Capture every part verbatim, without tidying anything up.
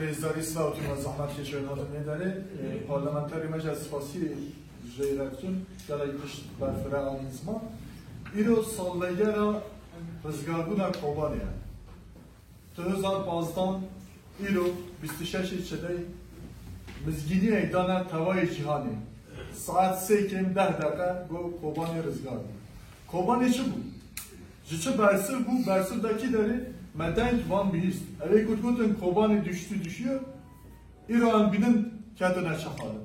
Hêzdarî, silav û tîma zehmet keşên hatin nêderê. E, parlamenterê me jî ez spasî jê re dikim. Gelek tişt berfireh anîn ziman. Îro salvegera rizgarbûna Kobanê ye. Du hezar pazdeh îro bîst û şeşê çileyê mizgîniyek dane tevayê cîhanê. Saet sê kêm deh deqe got Kobanê rizgar bû. Kobanê çi bû? Ji çi bersiv bû? Bersiv de kî derê? Me deng van bihîst. Ew ê ku digotin Kobanê düştü düşüyor, îro em bînin ketine çi xale.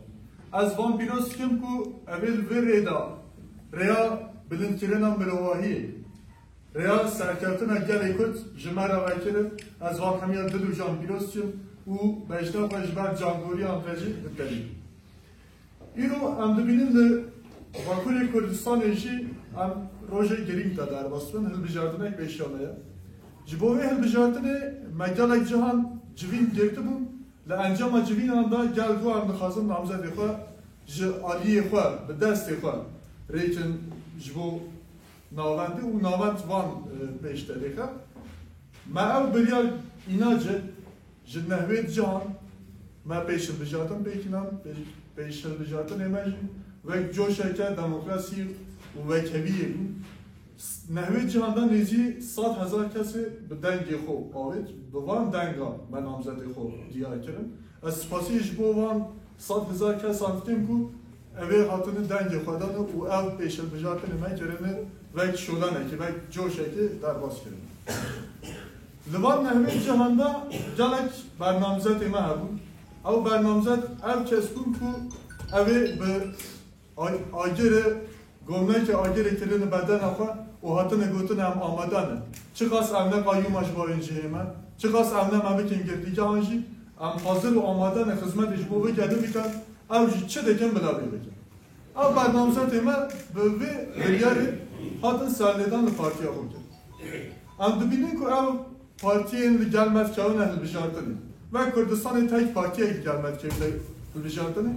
Ez van pîroz dikim ku ev ê li vê rê de rêya bilindkirina mirovahiyê, rêya serkeftina gelê Kurd ji me re vekirin. Ez van hemiya dil û can pîroz dikim û bejna xwe ji ber cangoriyan re jî ditelînim. Îro em dibînin li Bakurê Kurdistanê jî em rojê girîng de derbas bin, hilbijartinek pêşiya me ye. Ji bo vê hilbijartinê me gelek cihan civîn girtibûn, li encama civînan de gel got em dixwazin namzetê xwe ji aliyê xwe, bi destê xwe rêkin ji bo navendê û navend van, e, pêş de dêxe. Me ew biryar îna cih, ji nehwê cihan me pêşhilbijartin pêk înan, pê-, pêşhilbijartinê me jî wek coşeke demokrasî û wekheviyê bû. S-, nehwê cihan de nêzî sed hezar kesê bi dengê xwe avêt, bi van denga me namzetê xwe diyar kirin. Ez spasî ji bo van sed hezar kesan dikim ku ew ê hatine dengê xwe dane û ev pêşhilbijartinê me kirine wek şolenekê, wek coşekê derbas kirine. Li van nehwê cihan de gelek bernamzetê me hebûn. Ew bernamzet ev kes bûn ku ew ê bi Ay-, agirê, gomneke agirê kirine bedena xwe û hatine gotine em amade ne. Çiqas ev ne qayûma ji bo cihê me, çiqas ev ne me bikin girtîgehan jî, em hazir û amade ne xizmetê ji bo vê gelê bikin, ew jî çi dikin bila vê bikin. Ev bernamzetê me bi vê biryarê hatin serlêdan li partiya xwe kir. Em dibînin ku ew partiyên li gel me dikevine hilbijartinê. Wek Kurdistanê tek partiyek li gel me dikevine hilbijartinê.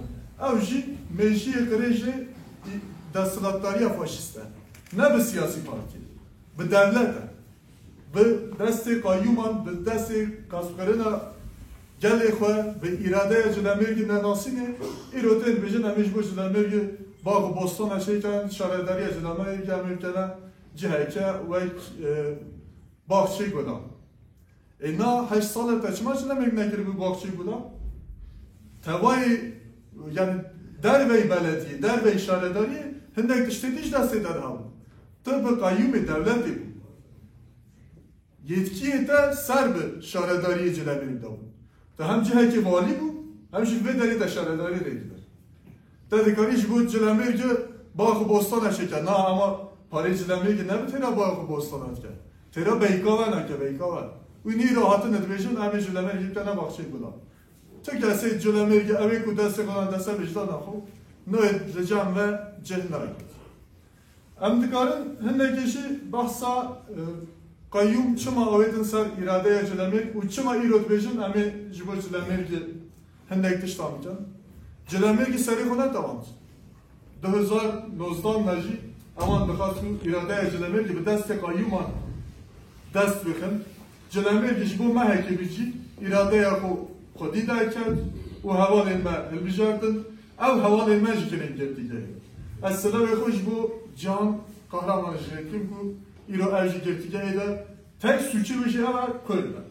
Ew jî mêjiyê qirêjê desthilatdariya faşîst e. Ne bi siyasî partiyê. Bi dewlet e. Bi destê qayûman, bi destê qazxwerina gelê xwe, bi îradeya Cilemêrgê nenasînê, îro tên dibêjin em ê ji bo Cilemêrgê bax û bostana çêkin, şaredariya Cilemêrgê em ê bikene ciheke wek, e, Baxçeyê Gulan. Ê na heşt sal e te çima Cilemêrg nekiribû Baxçeyê Gulan? Tevayê, yani dervey belediyê, dervey şaredariyê hindek tiştê dî ji destê te dihabû. Tu bi qayûmê dewletê bû. Yetkiyê te ser bi şaredariyê Cilemêrg de bû. Tu hem cihekê valî bû, hem jî vê derê te şaredarî rêdibe. Te dikarî ji bo Cilemêrgê bax û bostana çêke. Na, ama parê Cilemêrgê ne bi têra bax û bostana dike. Têra beykaven eke, beykaven. Û nîro hatine dibêjin, em ê Cilemêrgê bikene Baxçeyê Gulan. Tu kesê Cilemêrgê ew ê ku destê xwe dan destê wijdana xwe, nayê li cem ve cih nayê. Em dikarin hindekî jî behsa, e, qeyûm çima awêtin ser îradeya Cilemêrg û çima îro dibêjin em ê ji bo Cilemêrgê hindek tiştan bikin. Cilemêrgî serê xwe netewand. Du hezar nozdeh de jî ewan dixwastin îradeya Cilemêrgê bi destê qeyûman dest bixin. Cilemêrgî ji bo mehekê bî jî îradeya xwe xwedî derket û hevalên me hilbijartin. Ew hevalên me jî kirin girtîgehê. Ez silawê xwe ji bo Can Kahraman jî dikim ku îro ev jî girtîgehê de tek sûçî wê jî ev e, Kurd e.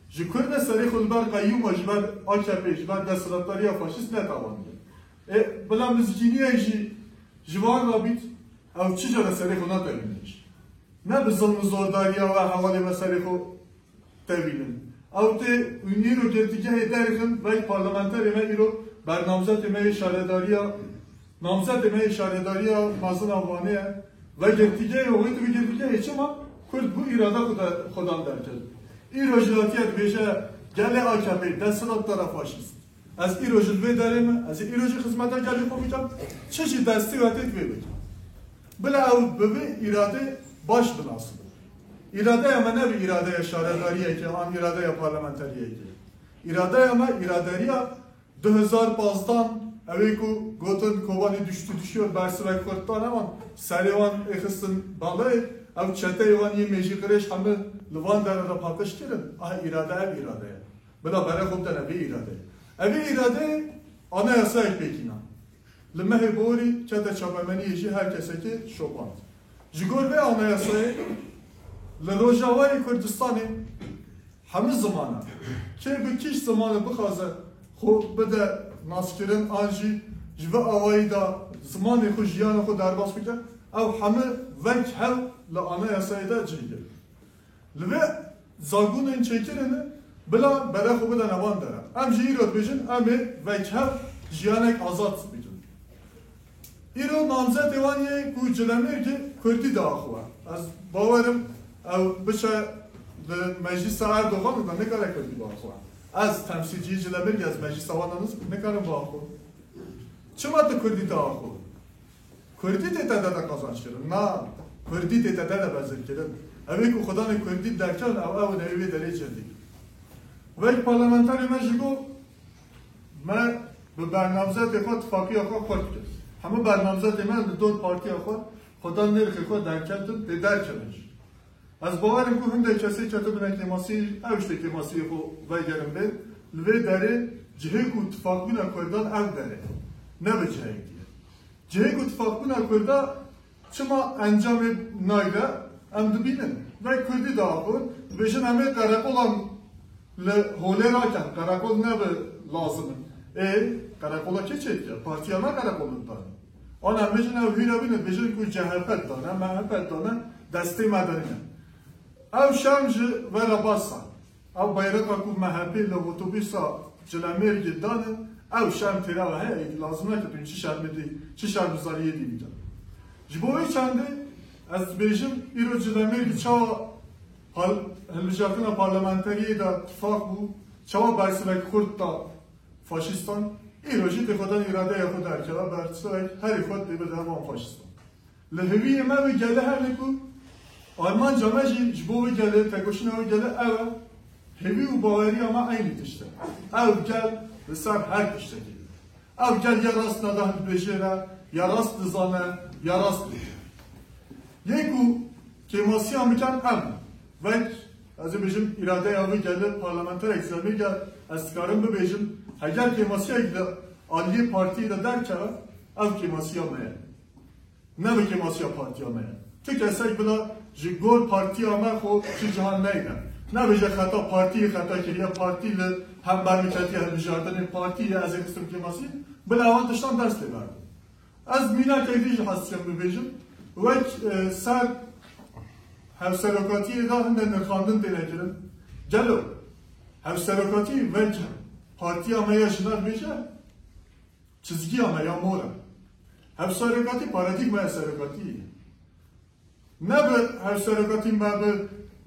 Ji Kurd e serê xwe li ber qeyûma, ji ber A K P, ji ber desthilatdariya faşîst netewandiye. Ê, bila mizgîniyek jî ji van re bît, ew çi jere serê xwe natewînin jî. Ne bi zilm û zordariya we hevalê me serê xwe tevînin. Ew tê û nîro girtîgehê derxin, wek parlamenterê me îro bernamzetê me yê şaredariya, namzetê me yê şaredariya mezin a Wanê ye. Ve girtîgehê, wê tu bi girtîgehê çima? Kurd bû îrada xwe de, xwedan derket. Îro jî hatiye dibêje, gelê A K P, desthilatdara faşîst. Ez îro jî li vê derê me, ez ê îro jî xizmeta gelê xwe bikim, çi jî destê we tê divê bikim. Bila ew bi vê îradê baş binasibin. Îradeya me ne bi îradeya şaredariyekê an îradeya parlamenteriyekê. Îradeya me îraderiya du hezar pazdeh, ew ê ku gotin Kobanê düştü düşüyor, bersivek xurt dan ewan, serê wan êxistin balê, ew çeteyê wan yê mêjî qirêj hemî li van dere de paqij kirin. Ah, îrade ev îrade ye. Bila bere xwe bidene vê îradeyê. Evê îradeyê anayasayek pêkîna. Li mehê borî kete çapemeniyê jî her kesekê şopand. Ji gor vê anayasayê li Rojavayê Kurdistanê hemû zimana, kê bi kîş zimanê bixwaze xwe bide naskirin an jî ji vê awayî de zimanê xwe, jiyana xwe derbas bike, ew hemû wek hev li anayasayê de cih girin. Li vê zagonên çêkirine bila bere xwe bidene van dere. Em jî îro dibêjin, em ê wek hev jiyanek azad bikin. Îro namzetê wan yê ku Cilemêrgê Kurdî diaxive. Ez bawerim ew biçe li meclîsa Erdogan de nikare Kurdî biaxive. Ez temsîlciyê Cilemêrgê, ez meclîsa wan de niz-, nikarim biaxivim. Çima tu Kurdî diaxivî? Kurdî tê te de qazanç kirin. Na, Kurdî tê te de bezir kirin. Ew ê ku xudanê Kurdî derkevin, ew, ew in, ew ê wê derê cih digrin. Wek parlamenterê me jî got, me bi bernamzetê xwe tifaqiya xwe xurt kir. Hemû bernamzetê me li dor partiya xwe, xudan nirxê xwe derketin, tê derkevin jî. Ez bawer im ku hindek kesê ketibine kêmasî, ew işte kêmasiyê xwe vegerin bên, li vê derê cihê ku tifaqbûna Kurdan ev der e. Ne bi cihek dî. Cihê ku tifaqbûna Kurda çima encamê nayde, em dibînin. Wek Kurdî diaxivin, dibêjin em ê qereqolan li holê rakin, qereqol nebe lazim in. Ê, qereqola kê çêdike? Partiya me qereqol didane. Ana em bêjin ew hîra bîne, dibêjin ku C H P didane, M H P didane, destê me de nîne. Ew şerm ji we re bas e. Ew bayraqa ku M H P li otobûsa Cilemêrgê dane, ew şerm têra we heye, êdî lazim nake tu çi şermê dî, çi şermizariyê dî bike. Ji bo wê çendê ez dibêjim, îro Cilemêrgê çawa par-, hilbijartina parlamenteriyê de tifaq bû, çawa bersivek xurt da faşîstan, îro jî tê xwe dan îradeya xwe derkeve, bersivek herî xurt dê bide van faşîstan. Li hêviyê me wê gele hene ku armanca me jî ji bo wê gele, tekoşîna wê gele ew e. Hêvî û baweriya me eynî tişt e. Ew gel li ser her tiştekî. Ew gel ya rast neda hilbijêre, ya rast dizane, ya rast dibêje. Yê ku kêmasiya min ken em, wek ez ê bêjim îradeya wê gele parlamenterek zemê gel ez dikarim bibêjim, heger kêmasiyek li aliyê partiyê de derkeve, ev kêmasiya me ye. Ne bi kêmasiya partiya me ye. Tu kesek bila ji gor partiya me xwe tu cihan neyne. Nebêje xeta partiyê xeta kiriye, partî li hember min ketiye hilbijartinê, partî ye ez ê xistim kêmasî, bila ewan tiştan dest lê berdin. Ez mînakek dî jî hez dikim bibêjim. Wek, e, ser hevserokatiyê de hinde nirxandin têne kirin. Gelo hevserokatî wek partiya me ya jinan bêje, çizgiya me ya mor e. Hevserokatî paradîgmaya serokatiyê ye. Ne bi hevserokatî me bi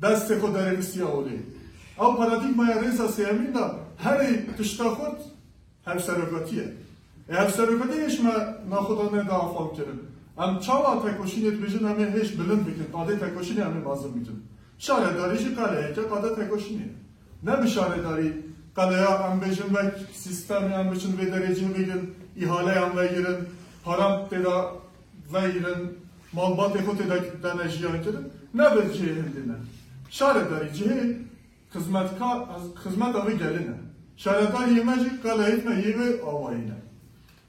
destê xwe derêxistiye holê. Ew paradîgmaya rêza sêyemîn de herî tişta xurt hevserokatî ye. Ê hevserokatî hêj me naxwe da neda fam kirin. Em çawa tekoşînê dibêjin em ê hêj bilind bikin, qadê tekoşînê em ê mezin bikin. Şaredarî jî qeleyeke qada tekoşînê. Ne bi şaredarî qeleya em bêjin wek sîstemê em biçin vê derê cih bigin, îhaleyan vegirin, paran tê de vegirin, malbatê xwe tê de dene jiyan kirin. Ne bi cihê hindê ne. Şaredarî cihê xizmetka-, xizmeta vê gelê ne. Şaredariyê me jî qeleyê me yê vê awayî ne.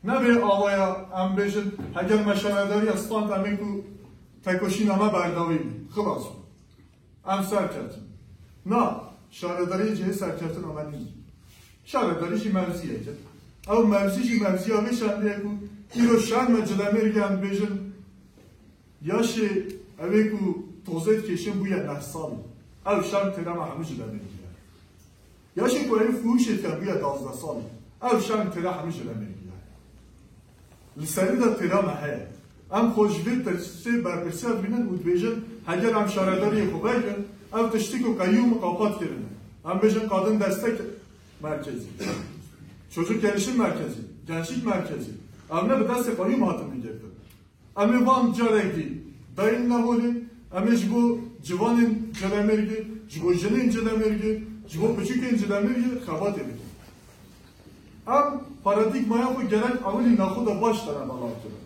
Ne vê awaya em bêjin, heger me şaredariya stand em ê ku tekoşîna me berdawî bî. Xilas bû. Em serketin. Na, şaredariyê cihê serketina me nîne. Şaredarî jî mevziyek e. Ew mevzî jî mevziya vê şandê ye ku îro şerm e Cilemêrgê em bêjin, yaşê ew ê ku tozê dikêşin bûye neh salî. Ew şerm têra me hemû Cilemêrgê ye. Yaşê ku ew fûşê dikin bûye duwazdeh salî. Ew şerm têra hemû Cilemêrgê ye. Li serî de têra me heye. Em xwe ji vê tiştê berpirsiyar dibînin û dibêjin, heger em şaredariyê xwe vegirin, ev tiştî ku qeyûm qapat kirine. Em bêjin kadın destek merkezi, çocuk gelişim merkezi, gençlik merkezi. Ev ne bi destê qeyûm hatin bigirtin. Em ê van carek dî dayîn neholê, em ê ji bo ciwanên Cilemêrgê, ji bo jinên Cilemêrgê, ji bo piçûkên Cilemêrgê xebatê bikin. Em paradîgmaya xwe gerek ewilî naxwe de baş dane belav kirin.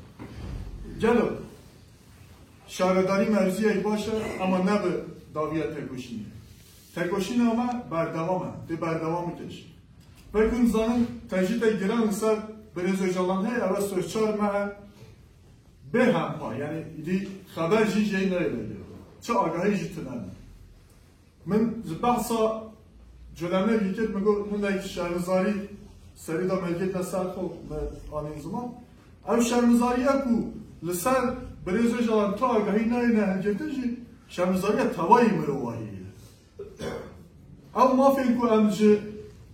Gelo şaredarî mevziyek baş e, ema ne bi dawiya tekoşînê. Tekoşîna me berdewam e, dê berdewam bike jî. Wekî hûn dizanin, tecrîdek giran li ser Birêz Ocalan heye, ew e sih û çar meh e bê hempa, yanî îdî xeber jî jê nayê vegerî. Çi agahî jî tune ne. Min ji behsa Colemêrgê kir, min got, hinek şermizarî serî de me girtine ser xwe, me anîn ziman. Ev şermizariya ku li ser Birêz Ocalan tu agahî nayêne hilgirtin jî, şermizariya tevayî mirovahiyê ye. Ew mafên ku em ji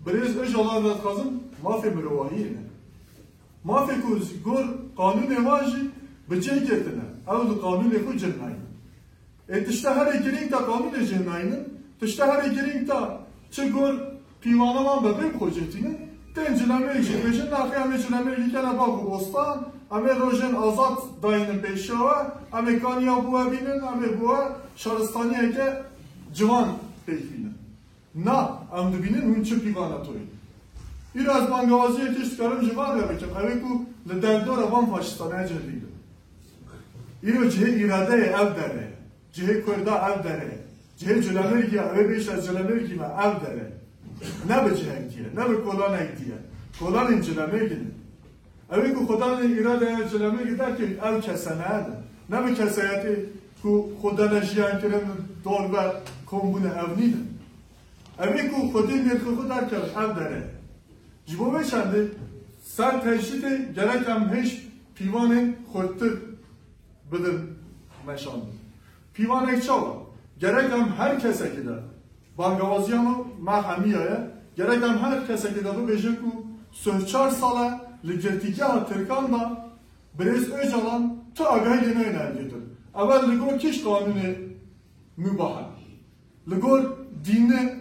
Birêz Ocalan re dixwazin, mafê mirovahiyê ne. Mafê ku ji gor qanûnê wan jî bi cih girtine, ew li qanûnê xwe cih nayînin. Ê tişta herê girîng ta qanûnê cih nayînin, tişta herê girîng ta çi gor pîvana wan be bê bi xwe cih tînin, tên Colemêrg jî dibêjin, naxê em ê Colemêrgê kene bax û bostan, em ê rojên azad dayînin pêşiya we, em ê kaniya bi we bînin, em ê bi we şaristaniyeke ciwan pêk bînin. Na, em dibînin hûn çi pîvana toyê. Îro ez bangewaziyekê ji dikarim ji van re bikim, ew ê ku li derdora van faşîstan e cih bînin. Îro cihê îradeyê ev dere ye. Cihê Kurda ev dere ye. Cihê Colemêrgê, ew ê bêje ez Colemêrgî me, ev dere ye. Ne bi cihek dî ye, ne bi kolanek dî ye. Kolanên Colemêrgê ne. Ew ê ku xwedanên îradeya Colemêrgê derkevît, ew kese ne ne. Ne bi kesayetê ku xwe dane jiyan kirin, dor ve kom bûne, ew nîne. Ew ê ku xwedî nirxê xwe derkevin, ev dere. Ji bo vê çendê ser tecrîdê gerek em hêj pîvanên xurttir bidin meşandin. Pîvanek çawa? Gerek em her kesekî de, bangewaziya me, me hemiya ye, gerek em her kesekî de bibêjin ku sih çar sal e li girtîgeha Tirkan de Birêz Ocalan tu agahî lê neyne hilgirtin. Ew e li gor kîj qanûnê mubah e? Li gor dînê,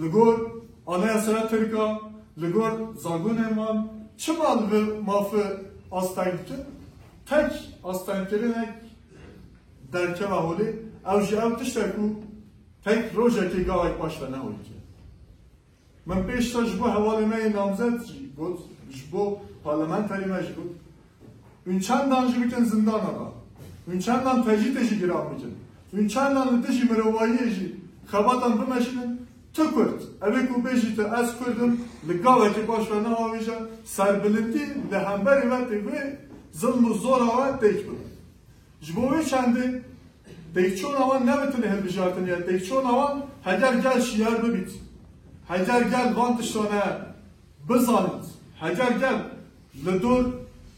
li gor anayasaya Tirka, li gor zagonên wan, çima li vir mafê asteng dikin? Tek astengkirinek derkeve holê, ew jî ew tişt e ku tek rojekê gavek paş ve neholî. Min pêş de ji bo hevalê me yê namzet jî got, ji bo parlamenterê me jî got, hûn çendan jî bikin zindana de, hûn çendan tecrîdê jî giran bikin, hûn çendan li dijî mirovahiyê jî xebatan bimeşînin, tu Kurd, ew ê ku bêjî tu ez Kurd im, li gavekê paş ve neavêje, serbilindî li hemberî ve tê vê zilm û zora we têk bibe. Ji bo wê çendê têkçûna wan ne bi tenê hilbijartinê ye, têkçûna wan heger gel şiyar bibît, heger gel van tiştane bizanît, heger gel li dor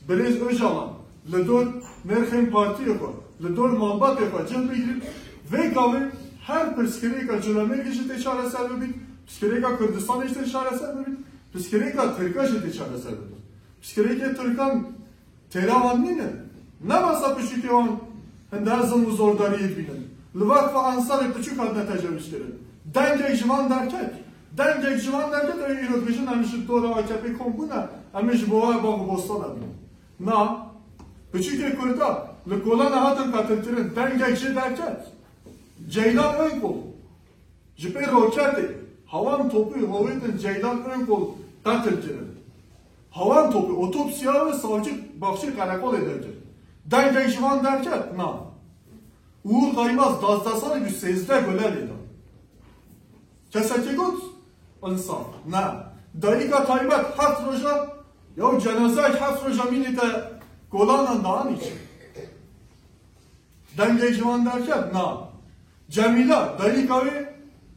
Birêz Ocalan, li dor nirxên partiyê xwe, li dor malbatê xwe cih bigirît, vê gavê her pirsgirêka Colemêrgê jî tê çareser bibît, pirsgirêka Kurdistanê jî tê çareser bibît, pirsgirêka Tirka jî tê çareser bibît. Pirsgirêkê Tirkan Têra wan nîne. Ne besa piçûkê wan hinde zilm û zordariyê dibînin. Li Vakfa Ensarê piçûk hatine tecawizkirin. Dengek ji van derket. Dengek ji van derket, ew îro dibêjin em ji dora A K P kom bûne, em ê ji bo we bax û bostana bînin. Na, piçûkê Kurda li kolana hatin qetilkirin. Dengek jê derket. Ceylan Önkol. Ji pê roketê, hawan topî hovêtin Ceylan Önkol qetil kirin. Hawan topî, otopsiya wê savcî baxçê qereqolê derkir. Dengek ji van derket? Na. Uğur Kaymaz, duwazdeh salî bû, sêzdeh gule lê da. Kesekî got, insaf. Ne. Dayika taybet heft roja, ya cenazeyek heft roja mînî te kolanan da anî çi? Dengek ji wan derket? Na. Cemîla, dayika wê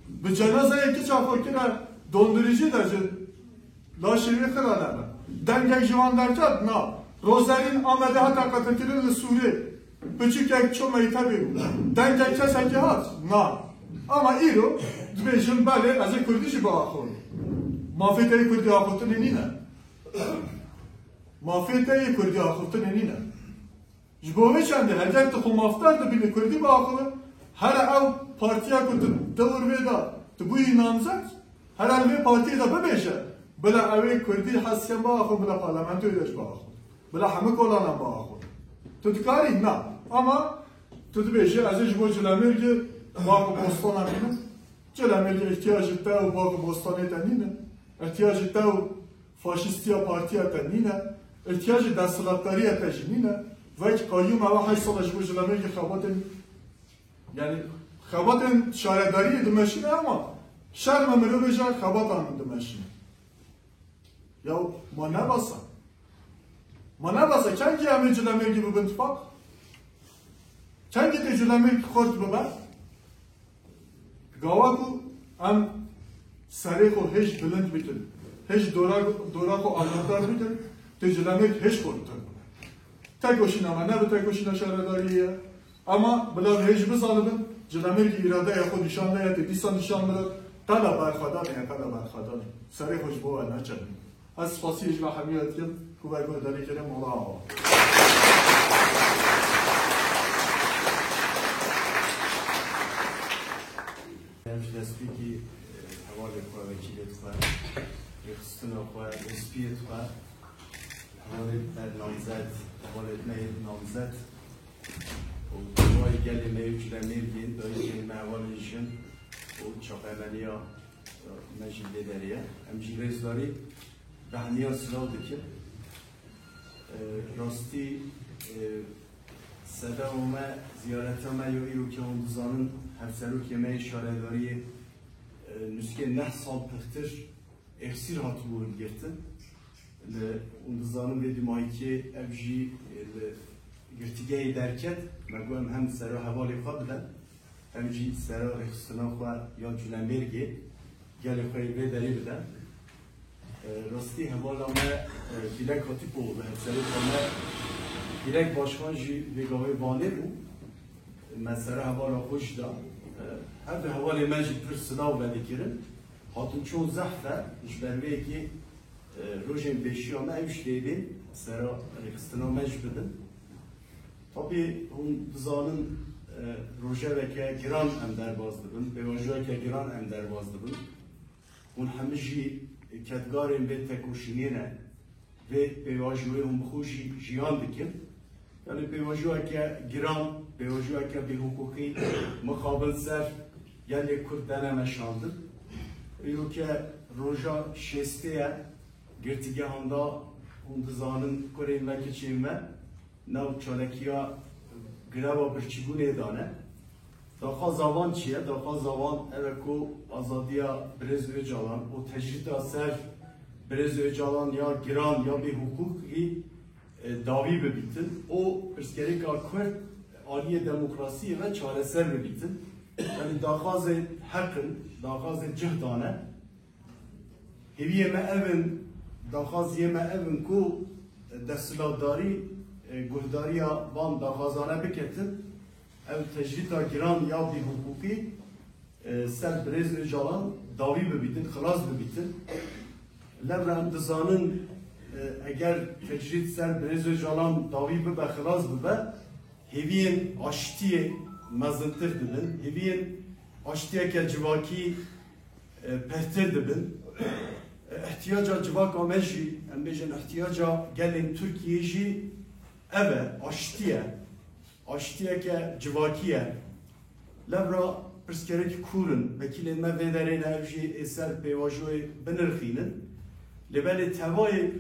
bi cenazeyê kiça xwe kire dondiricî de ji laşê wê xira nebe. Dengek ji wan derket? Na. Rozerîn Amedê hate qetilkirin li Sûrê. Piçûkek ço meytebê bû. Dengek kesekî hat? Na. Ama îro dibêjin belê ez ê Kurdî jî biaxivim. Mafê te yê Kurdî axiftinê nîne. Mafê te yê Kurdî axiftinê nîne. Ji bo vê çendê heger tu xwe mafdar dibînî Kurdî biaxive, here ew partiya ku tu dewr vê de tu bûyî namzet, here li vê partiyê de bibêje, bila ew ê Kurdî hez dikin biaxivin, bila parlamentoyê de jî biaxivin, bila hemû kolanan biaxivin. Tu dikarî? Na. Ama tu dibêjî, ez ê ji bo Colemêrgê bax û bostana bînim. Colemêrgê ihtiyacê te û bax û bostanê te nîne. Ihtiyacê te û faşîstiya partiya te nîne, îhtiyacê desthilatdariya te jî nîne. Wek qeyûm ew heşt sal e ji bo Colemêrgê xebatên, yanî Xebatên şaredariyê dimeşîne, ama şerm e mirovê ji xebatan dimeşîne. Ya ma nebasa. Ma nebasa, kengî em ê Culemêrgî bibin tifaq? Kengî tê Culemêrg xurt bibe? Gava ku em serê xwe hêj bilind bikin, hêj dora, dora xwe alantar bikin, tê Culemêrg hêj xurttir bibe. Tekoşîna me ne bi tekoşîna şaredariyê ye. Ema bila hêj bizanibin, Culemêrgî îradeya xwe nîşan daye, tê dîsa nîşan bide, qeda berxwedanê ye, qeda berxwedanê. Serê xwe ji bo we neçenin. Ez spasiyê ji we hemî re dikim ku we guhdarî kirin, mala ava. Em ji destpêkî, e, hevalê xwe, wekîlê xwe, rêxistina xwe, destpiyê xwe, hevalê me namzet, hevalê me namzet û tevayê gelê me yê Culemêrgê, dayikên me, hevalên jin û çapemenîya me jî vê derê ye. Em jî rêzdarî behniya silav dikin. E, rastî, e, sedema me, ziyareta me ya îro ke hûn dizanin, hevserokê me yê şaredariyê, e, nûskê neh sal pirtir êxsîr hatibû hilgirtin. Li, hûn dizanin vê dûmahîkê ev jî, e, li girtîgehê derket. Me got em hem sera hevalê xwe bidin, hem jî sera rêxistina xwe ya Culemêrgê, gelê xwe yê vê derê bidin. E, rastî hevala me, e, Bilek Hatîpoğlu, hevserokê me, Bilek Başkan jî vê gavê Vanê bû. Me sera hevala xwe jî da. E, her du hevalê me jî pir silav vedikirin. Hatinçûn zehf e, ji ber vê yekê, e, rojên pêşiya me ew ji tê bên sera rêxistina me jî bidin. Tabî hûn dizanin, e, rojeveke giran em derbas dibin, pêvajoyeke giran em derbas dibin. Hûn hemî jî kedgarên vê tekoşînê ne, vê pêvajoyê hûn bi xwe jî jiyan dikin. Yanî pêvajoyeke giran, pêvajoyeke bêhiqûqî mixabin ser gelê Kurd dene meşandin. Îro ke roja şêstê ye, girtîgehan da, hûn dizanin, kurên me, kiçên me, nav çalakiya greva birçîbûnê de ne. Daxwaza wan çi ye? Daxwaza wan ev e ku azadiya Birêz Ocalan û tecrîda ser Birêz Ocalan ya giran ya bêhiqûqî, e, dawî bibîtin û pirsgirêka Kurd aliyê demokrasiyê ve çareser bibîtin. Yanî daxwazên heq in, daxwazên cih da ne. Hêviyê me ev in, daxwaziyê me ev in ku desthilatdarî, e, guhdariya van daxwazane biketin, ew tecrîda giran ya bêhiqûqî, e, ser Birêz Ocalan dawî bibîtin, xilas bibîtin. Lewra em dizanin, e, eger tecrîd ser Birêz Ocalan dawî bibe, xilas bibe, hêviyên aştiyê mezintir dibin, hêviyên aştiyeke civakî e, pehtir dibin. E, ihtiyaca civaka me jî, em bêjin ihtiyaca gelên Tirkiyê jî ev e, aştî ye. Aştiyeke civakî ye. Lewra pirsgirêk kûr in, wekîlên me vê derê ne, ev jî ê ser pêvajoyê binirxînin. Lê belê tevayê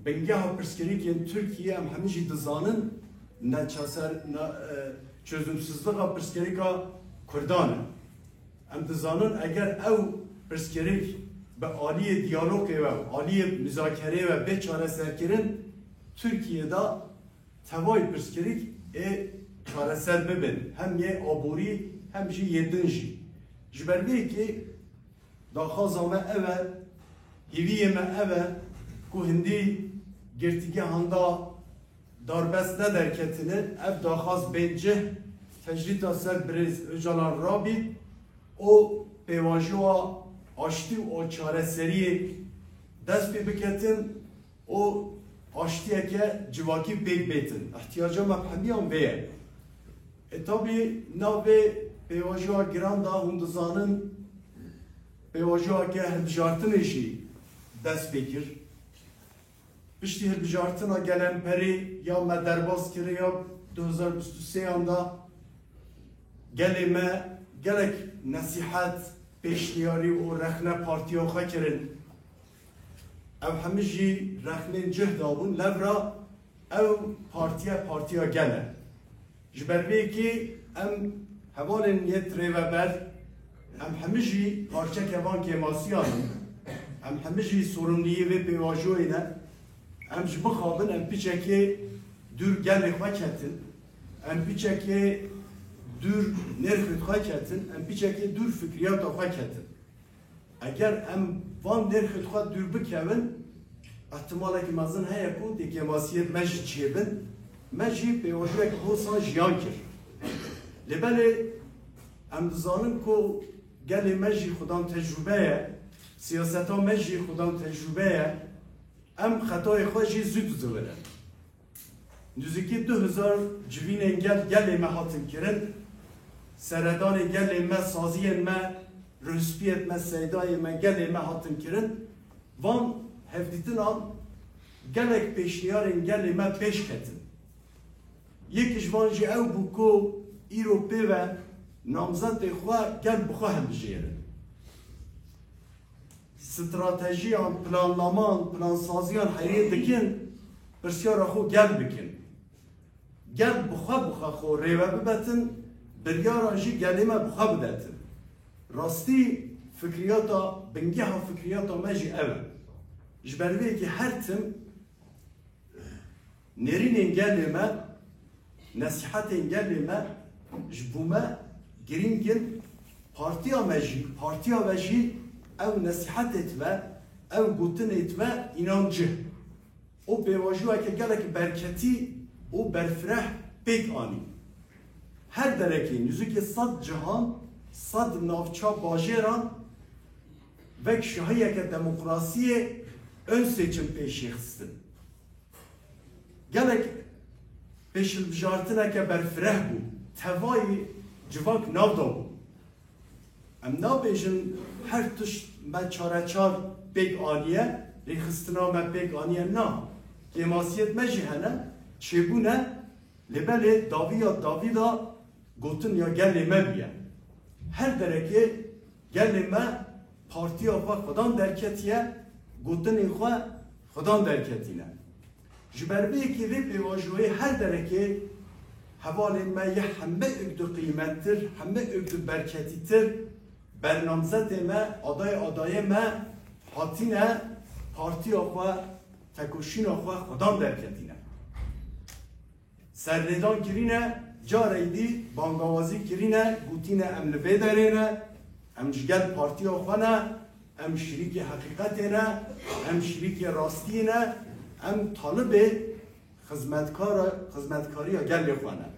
bingeha pirsgirêkên Tirkiyê em hemî jî dizanin, neçaser, ne, e, çözümsüzlüğa pirsgirêka Kurdan e. Em dizanin eger ew pirsgirêk bi aliyê diyalogê ve, aliyê muzakereyê ve bê çareserkirin, Tirkiyê de tevayî pirsgirêk ê çareser bibin. Hem yê aborî hem jî yê din jî. Ji ber vê yekê daxwaza me ev e, hêviyê me ev e ku hindî girtîgehan da darbest nederketine, ev daxwaz bên cih, tecrîda ser birêz Ocalan rabît û pêvajoya aştî û çareseriyê dest pê biketin û aştiyeke civakî pêk bêtin. Îhtiyaca me bi hemiyan vê ye. E, tabî navê pêvajoya giran da hûn dizanin, pêvajoyeke hilbijartinê jî dest pê kir. Piştî hilbijartina Gelemperê ya me derbas kiriya du hezar bîst û sê yan da gelê me gelek nesîhet, pêşniyarî û rexne partiya xwe kirin. Ev hemî jî rexnên cih dabûn, levra ew partiye, partiya gel e. Ji ber vê yekê em Hevalên yê rêveber, em hemî jî parçeke van kêmasiyan in. Em hemî jî sorumliyê vê pêvajoyê ne. Em ji bixabin, em piçekê dûr gelê xwe ketin. Em piçekê dûr nêrxê xwe ketin. Em piçekê dûr fikriyata xwe ketin. Eger em van nêrxê xwe dûr bikevin, ihtimalekî mezin heye ku dê kêmasiyê me jî çêbin, me jî pêvajoyek hosan jiyan kir. Lê belê em dizanin ku gelê me jî xudan tecrûbe ye, siyaseta me jî xudan tecrûbe ye, em xetayê xwe jî zû dizivirin. Nuzikî du hezar civînên gel gelê me hatin kirin. Seredanê gelê me, saziyên me, rûspiyên me, seydayê me gelê me hatin kirin. Van hevdîtinan gelek pêşniyarên gelê me pêş ketin. Yek ji van jî ew bû ku îro pê ve namzetê xwe gel bi xwe hilbijêrin. Stratejiyan, plannaman, plansaziyan heyî dikin, pirsyara xwe gel bikin. Gel bi xwe, bi xwe xwe rêve bibetin, biryara jî gelê me bi xwe bidetin. Rastî fikriyata, bingeha fikriyata me jî ev e. Ji ber vê yekê her tim nêrînên gelê me, nesîhetên gelê me ji bo me girîng in. Partiya me jî, partiya ve jî ew nesîhetê dibe, ew gotinê dibe, înan cih. Û pêvajoyeke gelek berketî û berfireh pêk anî. Her derekê nuzikê sed cihan, sed navça bajêran wek şahiyeke demokrasiyê ön seçim pêşî xistin. Gelek pêşilbijartineke berfireh bû. Tevayî civak nav da bû. Em nabêjin her tişt me çareçar pêk aniye, rêxistina me pêk aniye, na. Kêmasiyet me jî hene, çêbûne, lê belê dawiya dawî da gotin ya gelê me bûye. Her derekê gelê me partiya xwe xudan derketiye, gotinên xwe xudan derketîne. Ji ber vê yekê vê pêvajoyê her derekê hevalên me yê hembe êk du qîmettir, hembe êk du berketîtir, bernamzetê me, adayê adayê me hatine partiya xwe, tekoşîna xwe xudan derketîne. Serlêdan kirîne, carey dî bangawazî kirîne, gotîne em li vê derê ne, em ji gel partiya xwe ne, em şirîkê heqîqetê ne, em şirîkê rastiyê ne, em talibê xizmetkara, xizmetkariya gelê xwe ne.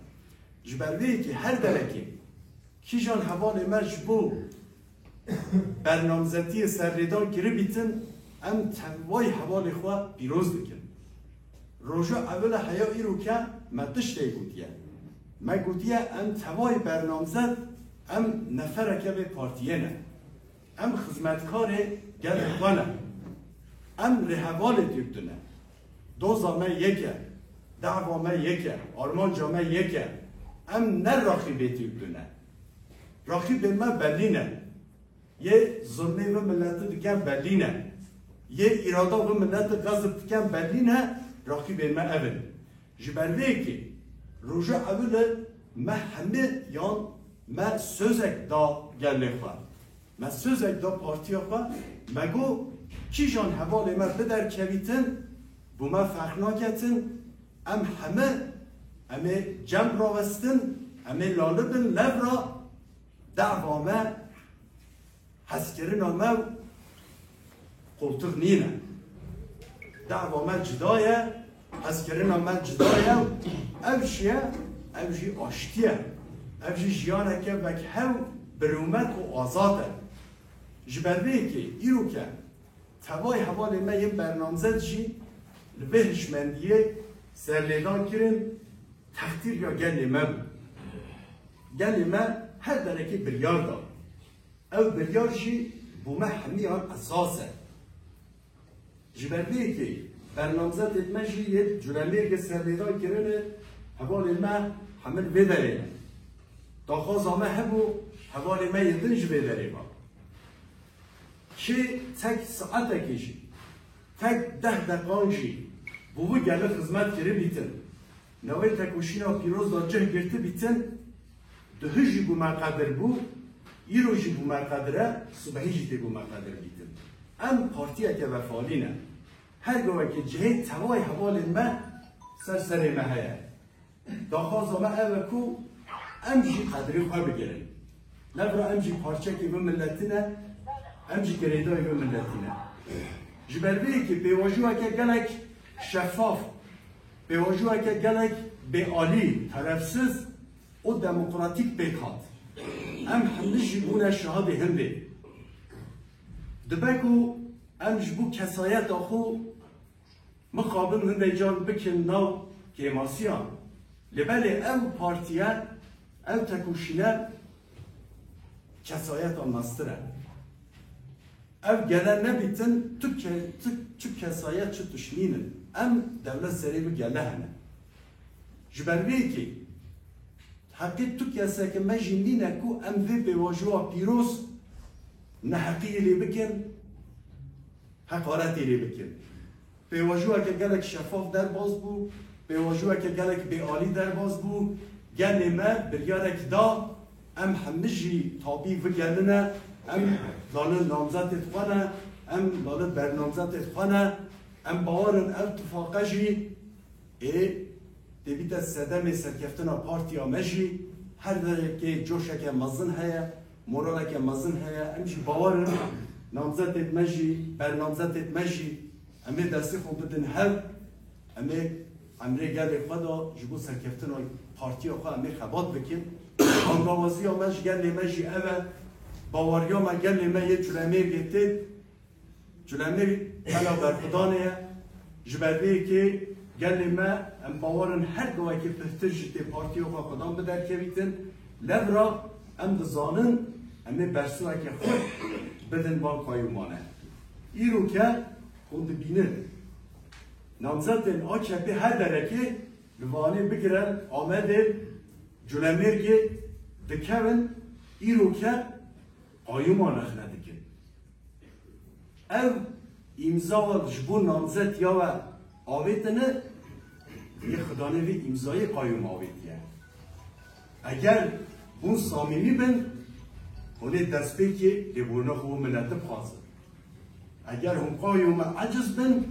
Ji ber vê yekê her derekê kîjan hevalê me ji bo bernamzetiyê serlêdan kiribîtin, em tevayî hevalê xwe pîroz dikin. Roja ewil e heya îro ke me tiştê gotiye. Me gotiye em tevayî bernamzet, em nefereke vê partiyê ne. Em xizmetkarê gelê xwe ne. Em rêhevalê Tirk ne. Doza me yek e. Dava me yek e. Armanca me yek e. Em ne raxîbê Tirk ne. Raxîbên me belî ne. Yê zulmê vê milletî diken belî ne. Yê îrada vê milletî xezf diken belî ne. Raxîbên me ev in. Ji ber vê yekê roja ewil e me hemiyan me sözek da gelê xwe. Me sözek da partiya xwe, me got, kîjan hevalê me biderkevîtin, bo me ferq naketin, em heme, em ê cem rawestin, em ê lali bin lev ra, dava me, hezkirina me qoltix nîne. Dava me cida ye, hezkirina me cida ye. Ev jî ye, ev jî aştî ye. Ev jî jiyaneke wekhev, birûmet û azad e. Ji ber vê yekê îro ke tevayî hevalê me yên bernamzet jî li vê hişmendiyê serlêdan kirin, textîr ya gelê me bû. Gelê me her derekê biryar da. Ew biryar jî bo me hemiyan esas e. Ji ber vê yekê bernamzetên me jî yê Culemêrgê serlêdan kirine, hevalên me hemî vê derê ne. Daxwaza me hebû, hevalê me yê din ji vê derê ba. Kê tek saetekê jî, tek deh deqan jî bo vî gelê xizmet kiribîtin, navê tekoşîna pîroz da cih girtibîtin, Duhî jî bû me qedir bû, îro jî bû me qedir e, sibehî jî tê bû me qedir bîtin. Em partiyeke wefalî ne. Her gavekê cihê tevayê hevalên me ser serê me heye. Daxwaza me ev e ku em jî qedirê xwe bigirin. Levra em jî parçekê vê miletî ne, em jî girêdayî vê miletî ne. Ji ber vê yekê pêvajoyeke gelek şeffaf, pêvajoyeke gelek bêalî, terefsiz û demokratîk pêk hat. Em hemî jî bûne şahidê hindê. Dibe ku em ji bo kesayeta xwe mixabin hindek car bikin nav kêmasiyan. Lê belê ew partiye, ew tekoşîne kesayeta mestir e. Ev gele nebîtin, tu ke-, tu, tu kesayet çi tişt nînin. Em dewlet serê bi gele hene. Ji ber vê yekê heqê tu keseke me jî nîne ku em vê pêvajoya pîroz neheqiyê lê bikin, heqaretê lê bikin. Pêvajoyeke gelek şeffaf derbas bû, pêvajoyeke gelek bêalî derbas bû. Gelê me biryarek da, em hemî jî tabî vê gelê ne, em dalin namzetê xwe ne, em dalin bernamzetê xwe ne, em bawer in ev tifaqe jî ê dê bîte sedemê serkeftina partiya me jî. Her dereke coşeke mezin heye, moraleke mezin heye. Em jî bawer in namzetê me jî, bernamzetê me jî, em ê destê xwe bidin hev, em ê emrê gelê xwe de ji bo serkeftina partiya xwe em ê xebat bikin. Angawaziya me ji gelê me jî ev e. Baweriya me gelê me yê Culemêrgê tê. Culemêrg mela berxwedanê ye. Ji ber vê yekê gelê me, em bawer in her gavekê pirtir ji tê partiya xwe xwedan bi derkevîtin. Levra em dizanin em ê bersiweke xurt bidin van qayûmane. Îroke hûn dibînin namzetên A K P her derekê li Vanê bigire Amedê, Culemêrgê dikevin, îroke qayûman rexne dikin. Ev îmza we ji bo namzetiya we avêtine, yê xidanê vê îmzayê qayûm avêtiye. Eger hûn samîmî bin, hûn ê destpêkê lêborîna xwe û milete bixwazin. Eger hûn qayûme eciz bin,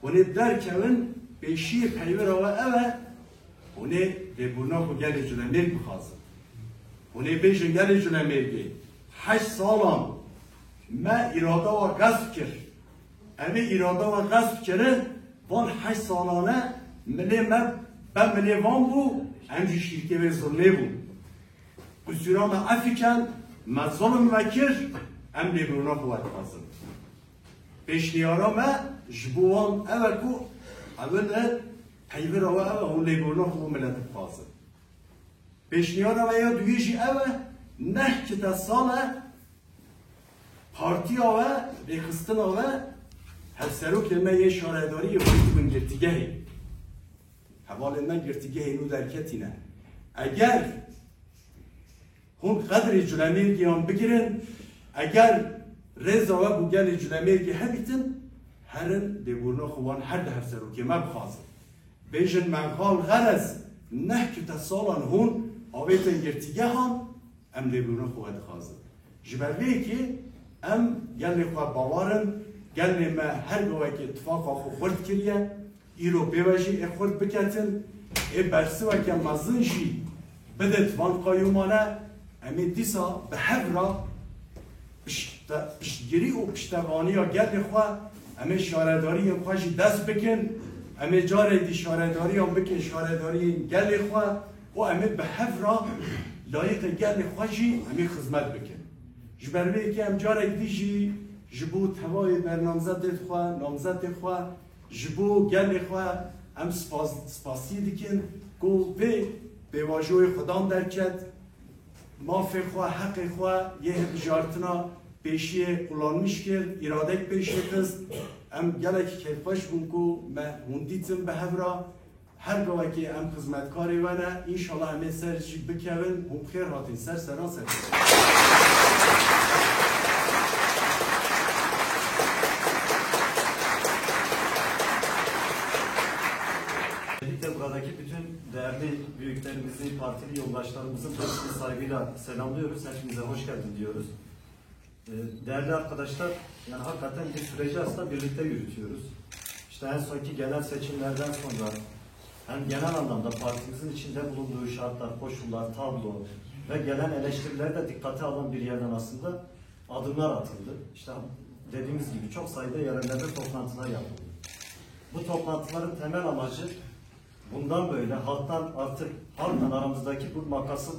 hûn ê derkevin, pêşiyê peywira we ev e, hûn ê lêborîna xwe gelê Culemêrg bixwazin. Hûn ê bêjin gelê Culemêrgê, heşt salan me îrada we qesp kir. Em ê îrada we qesp kirin, van heşt salane milê me be milê van bû, em jî şîrkê vê zilmê bûn. Qusûra me efî ken, me zilm vekir, em lêborîna xwe dixwazin. Pêşniyara me ji bo wan ev e ku ewil e, peywira we ev e, hûn lêborîna xwe bo milet bixwazin. Pêşniyara me ya duyê jî ev e, neh kite sal e, partiya we, rêxistina we, hevserokên me yê şaredariyê xwe dibin girtîgehê. Hevalên me girtîgehê nû derketîne. Eger hûn qedrê Culemêrgiyan bigirin, eger rêza we bo gelê Culemêrgê hebîtin, herin lêborîna xwe wan her di hevserokê me bixwazin. Bêjin, me xal xerez neh kute salan hûn avêtin girtîgehan, em lêborîna xwe we dixwazin. Ji ber vê yekê em gelê xwe bawer in, gelê me her gavekê tifaqa xwe xurt kiriye, îro pê ve jî ê xurt biketin, ê bersiweke mezin jî bidit van qayûmane, em ê dîsa bi hev re pişte-, piştgirî û piştevaniya gelê xwe, em ê şaredariyên xwe jî dest bikin, em ê carek dî şaredariyan bikin şaredariyên gelê xwe û em ê bi hev re layîqê gelê xwe jî em ê xizmet bikin. Ji ber vê yekê em carek dî jî ji bo tevayê bernamzetê xwe, namzetê xwe, ji bo gelê xwe em spas-, spasiyê dikin ku vê pêvajoyê xwedan derket, mafê xwe, heqê xwe yê hilbijartina pêşiyê qulanmiş kir, îradek pêşî xist. Em gelek kêfxweş bûn ku me hûn dîtin bi hev re. Her gavekê em xizmetkarê we ne. Înşallah em ê ser jî bikevin. Hûn bi xêr hatin ser seran ser. Özellikle buradaki bütün değerli Büyüklerimizi, partili yoldaşlarımızın hepsini saygıyla selamlıyoruz. Hepinize hoş geldin diyoruz. Ee, Değerli arkadaşlar, yani hakikaten bir süreci aslında birlikte yürütüyoruz. İşte en sonki genel seçimlerden sonra hem genel anlamda partimizin içinde bulunduğu şartlar, koşullar, tablo ve gelen eleştirileri de dikkate alan bir yerden aslında adımlar atıldı. İşte dediğimiz gibi çok sayıda yerellerde toplantılar yapıldı. Bu toplantıların temel amacı bundan böyle halktan artık, halktan aramızdaki bu makasın